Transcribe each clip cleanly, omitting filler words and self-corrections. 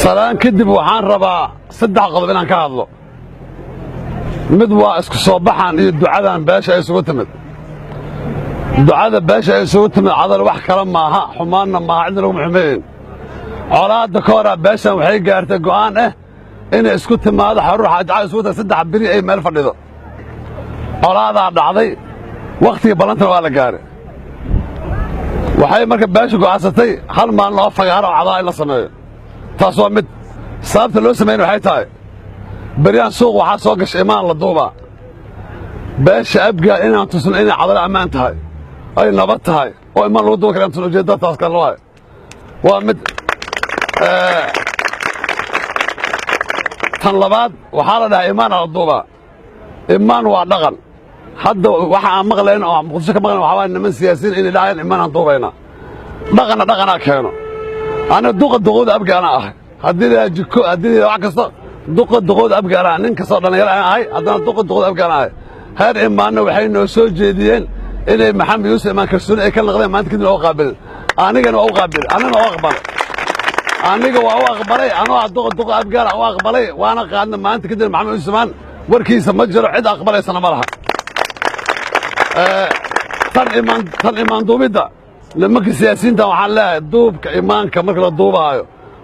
Salaan kadib, waxaan rabaa saddex qodob inaan ka hadlo. Mid waa isku soo baxan iyo ducadan beesha ay isugu timid. Ducada beesha ay isugu timid Cadal wax kale maaha, xumaanna maaha, cidna laguma xumeeyin. Colaadda ka horaa beeshan waxay gaartay go'aan inay isku timaado Xaruur Xaaji Cali, isugu tahay 3 beri ay meel fadhido. Colaadaa dhacday, wakhtigii ballantana waa la gaaray. Waxay marka beesha go'aansatay hal maalin oo fagaaro oo cadaa in la sameeyo. Taas waa mid. Sababta loo sameeyna waxay tahay, beryaan suuq waxaa soo gashay imaan la duubaa. Beesha Abgaal inaan tusno inay Cadalo ammaan tahay, ay nabad tahay, oo imaan lagu duuba kara tusno. Ujeeddada taas kale waayo, waa mid. Tan labaad, waxaa la dhahaa imaan la duubaa. Imaan waa dhaqan. Hadda waxa aan maqlayn oo Muqdisho ka maqlayn waxaa waaya niman siyaasiyiin inay dhahayaan imaan aan duubaynaa. Dhaqanna dhaqanaa keeno. Aniga duqa duqooda Abgaana ahay. Haddii la jiko, haddii la wax kasta, duqa duqooda Abgaana ah. Nin kastoo dhallinyaro aan ahay, haddana duqa duqooda Abgaana ahay. Heer imaanna waxay noo soo jeediyeen inay Maxamed Yuusuf Imaan kalsooni ay ka naqdeen, maanta kadib oo qaabilin. Anigana waa u qaabil, anigana waa u aqbalay, aniga waa u aqbalay. Anoo ah duqa duqa Abgaala u aqbalay, waana qaadna. Maanta kadib Maxamed Yuusuf Imaan warkiisa ma jiro, cid aqbalaysana ma laha. Tan imaan duubidda, nimanka siyaasiyiinta waxaan leeyahay, duubka imaanka marka la duubaayo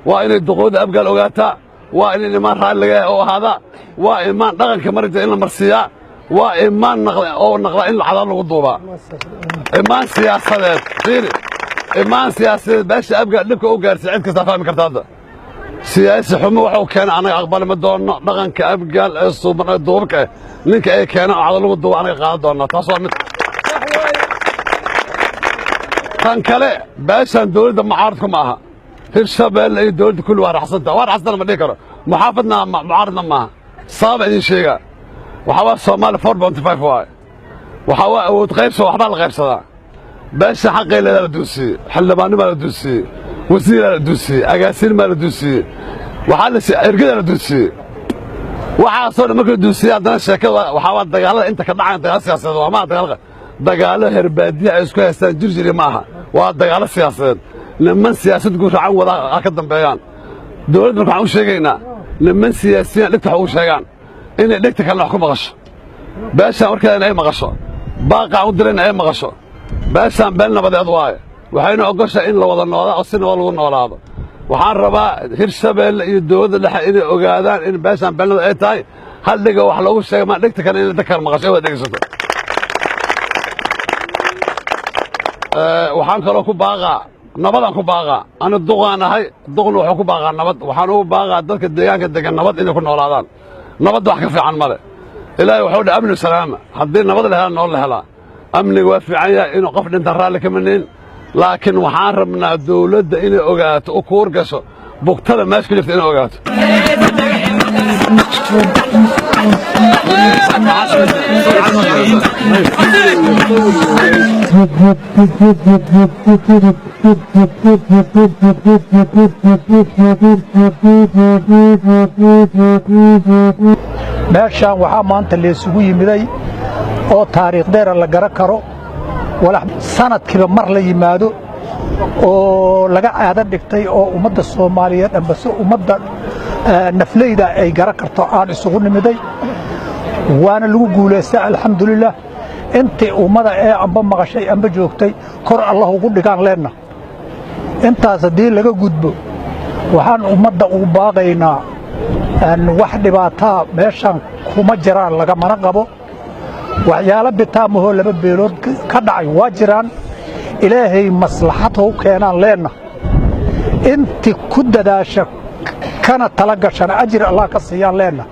waa inay duqooda Abgaal ogaataa, waa in imaan raalli laga oo ahaadaa, waa imaan dhaqanka marja in la marsiiyaa, waa imaan oo naqda in cadaal lagu duubaa. Imaan siyaasadeed, fiiri, imaan siyaasadeed beesha Abgaal dhibka u gaarsiiya cid kastaa fahmi karta. Hadda siyaasi xumo wuxuu keenay annaga aqbali ma doonno. Dhaqanka Abgaal ee suuban ee duubka ninka ay keenaan oo cadal lagu duuba anaga qaadan doonnaa. Taas waa mid. Tan kale, beeshan dowladda mucaaradku ma aha. Hirshabeelle iyo dowladda kulli waa raxsanta, waa raxsantana ma dhihi karo, muxaafadna mucaaradna maaha. Sababa idin sheegaa, waxaa waa Soomaali 4.5 waaye. Waxaa waa awood qaybso, waxbaa la qaybsadaa. Beesha xaqay leedaa la duusiiyey, xildhibaannimaa la duusiiyey, wasiiraa la duusiiyey, agaasiin baa la duusiiyey, waxaa la siiyey ergadaa la duusiiyey. Waxaasoo dhan marka la duusiiyey, haddana sheekada waxaa waa dagaalada inta ka dhacayan dagaal siyaasadeed waa. Maaha dagaal, dagaallo herbaadiya ay isku haystaan jirjiri ma aha, waa dagaallo siyaasadeed. Niman siyaasad guracan wadaa ha ka dambeeyaan. Dowladda marka waxaan u sheegaynaa, niman siyaasiyiin dhegta wax ugu sheegaan inay dhegta kalena wax ku maqasho, beeshaan warkeedana ay maqasho, baaqaan u dirayna ay maqasho. Beeshaan beel nabadeed waaye, waxayna ogoshahay in la wada noolaa oo si nabad lagu noolaado. Waxaan rabaa Hirshabeelle iyo dowladda dhexe inay ogaadaan in beeshaan beel nabad ay tahay. Hal dhega wax loogu sheega maa, dhegta kale inay dadka kale maqasho ay wada dhegaysato. Waxaan kaloo ku baaqaa nabadaan ku baaqaa. Ani duqaan ahay, duqna wuxuu ku baaqaa nabad. Waxaan ugu baaqaa dadka deegaanka degan nabad inay ku noolaadaan. Nabadda wax ka fiican male. Ilaahay wuxuu dhahay amni salaama. Haddii nabad la helaa, nolol la helaa. Amniga waa fiican yahay, inuu qof dhinta raalli kama nihin, laakiin waxaan rabnaa dowladda inay ogaato, u kuur gasho bugtada meesha ku jirta inay ogaato. Meeshaan waxaa maanta laysugu yimiday oo taariikhdeera la garan karo, walax sanadkiiba mar la yimaado oo laga caado dhigtay oo ummadda Soomaaliyeed ambase ummadda nafleyda ay garan karto aan isugu nimiday, waana lagu guulaystay, alxamdulilah. Intii ummada ee amba maqashay amba joogtay, kor Allah ugu dhigaan leenna. Intaas haddii laga gudbo, waxaan ummadda ugu baaqaynaa, wax dhibaataa meeshaan kuma jiraan, lagamana qabo. Waxyaalo bitaamahoo laba beelood ka dhacay waa jiraan. Ilaahay maslaxad how keenaan leenna. Inti ku dadaasha kana tala gashana, ajir Allah ka siiyaan leenna.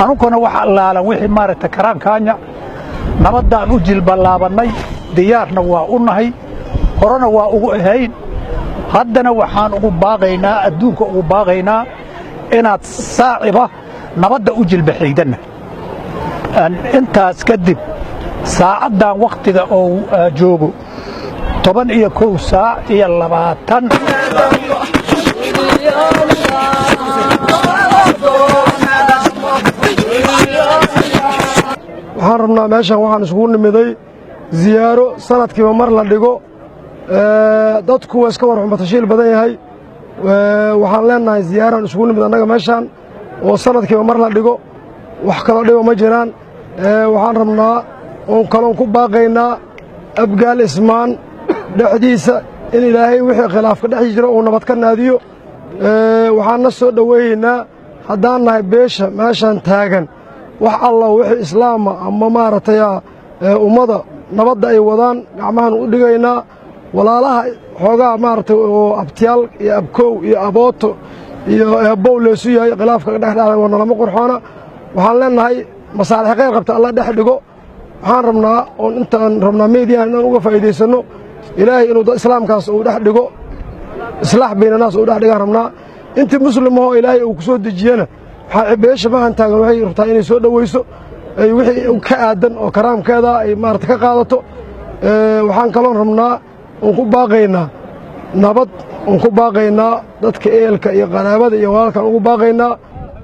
Anuguna wax allaalan wixii maaragta karaankaanya nabaddaan u jilballaabannay, diyaarna waa u nahay, horena waa ugu ahayn. Haddana waxaan ugu baaqaynaa, adduunka ugu baaqaynaa, inaad saaciba nabadda u jilbaxaydanna. Intaas kadib, saacaddan wakhtiga oo joogo 11:21. Waxaan rabnaa, meeshan waxaan isugu nimiday ziyaaro sanadkiiba mar la dhigo. Dadku waa iska warxumatashiil badan yahay. Waxaan leenahay ziyaaraan isugu nimid annaga meeshaan oo sanadkiiba mar la dhigo, wax kaloo dhiba ma jiraan. Waxaan rabnaa oon kaloon ku baaqaynaa Abgaal Ismaan dhexdiisa in Ilaahay wixii khilaafka dhex jira uu nabad ka naadiyo. Waxaan na soo dhoweeyeynaa haddaan nahay beesha meeshaan taagan wax alla wixii islaama ama maaragtay ummada nabadda ay wadaan gacmahan u dhigaynaa. Walaalaha xoogaa maaragtay oo abtiyaal iyo abkow iyo abooto iyo eebbow leesu yahay, khilaafka dhexdhexda waa nalama qurxoona. Waxaan leenahay masaalix khayr qabta Alla dhex dhigo. Waxaan rabnaa oon intaan rabnaa meediyahan inaan uga faa'iidaysanno Ilaahay inuu islaamkaas uu dhex dhigo, islaax baynanaas uu dhex dhigaan rabnaa. Intii muslimahoo Ilaahay uu ku soo dejiyena waxaa beesha mahan taagan waxay rabtaa inay soo dhowayso, ay wixii ka aadan oo karaamkeeda ay maarata ka qaadato. Waxaan kaloon rabnaa oon ku baaqaynaa nabad, oon ku baaqaynaa dadka ehelka iyo qaraabada iyo walaalkaan ugu baaqaynaa.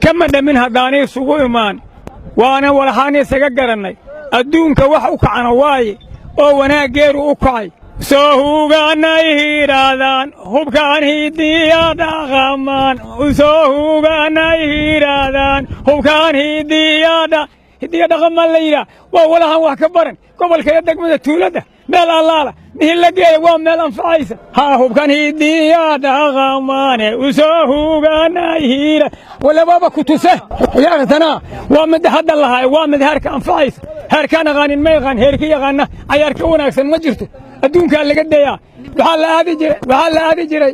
Kama dhammin haddaanay isugu imaan, waana walaxaan isaga garannay. Adduunka wax u kacana waaye oo wanaaggeeru u kacay. Soo huganay hidhaahdaan hubkaan hidiya dhaqamaan, soo huganay hidhaahdaan hubkaan hidiyadha hidiya dhaqamaan la yidhaah. Waa walahan wax ka baran gobolka iyo degmada, tuuladda, meel allaala mihin la geeya waa meel anfacaysa. Haa, hubkan hidiya dhaqamaane usoo huganay hidha walababa ku tuse ciyaartana waa mid hadda lahaay, waa mid heerka anfacaysa. Heerkaan aqaanin ma yaqaan, heerka yaqaana cayaar ka wanaagsan ma jirto. Adduunkaa laga dayaa. Waxaa la aadi jiray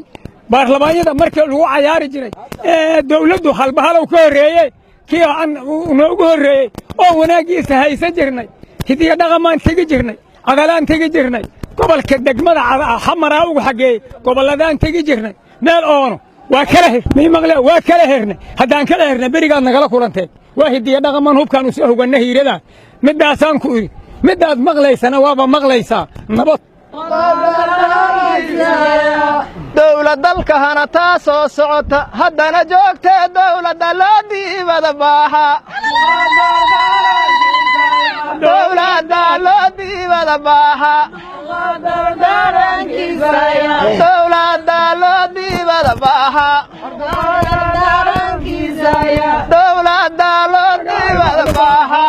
baarlamaanyada markii lagu cayaari jiray ee dawladdu halbahalow ka horreeyey, kii aan noogu horreeyey oo wanaaggiisa haysan jirnay. Hidiya dhaqamaan tegi jirnay, cadalaan tegi jirnay, gobolka degmada Xamaraa ugu xaggeeyey, gobolladaan tegi jirnay. Meel oono waa kala her mii maqle, waa kala hernay. Haddaan kala hernay berigaad nagala kulanteen. Waa hidiya dhaqamaan hubkaan usoo huganna hiiradaa. Middaasaan ku idhi, middaad maqlaysana waaba maqlaysaa nabad. Dowlad dalka hana taa soo socota haddana joogtee, dowladda loo diibada baaxa, dowladda loo diibada baaxa, dowladda loo diibada baaxa, dowladda loo diibada baaxa,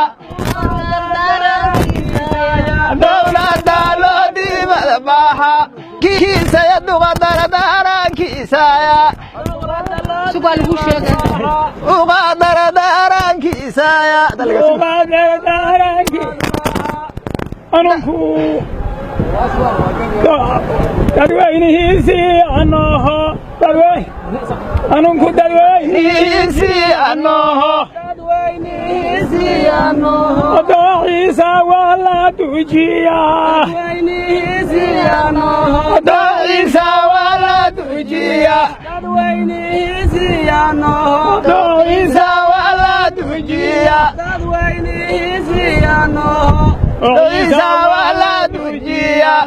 dowladda loo diibada baaxa. Kiisaya duqa daradaarankiisaya uqa daradaarankiisaya. Anunku dadweynihiisii anoho, anunku dadweynihiisii anoho, dooxiisa waa la dujiyaa, dooxiisa waa la dujiyaa, dooxiisa waa la dujiyaa, dooxiisa waa la dujiyaa.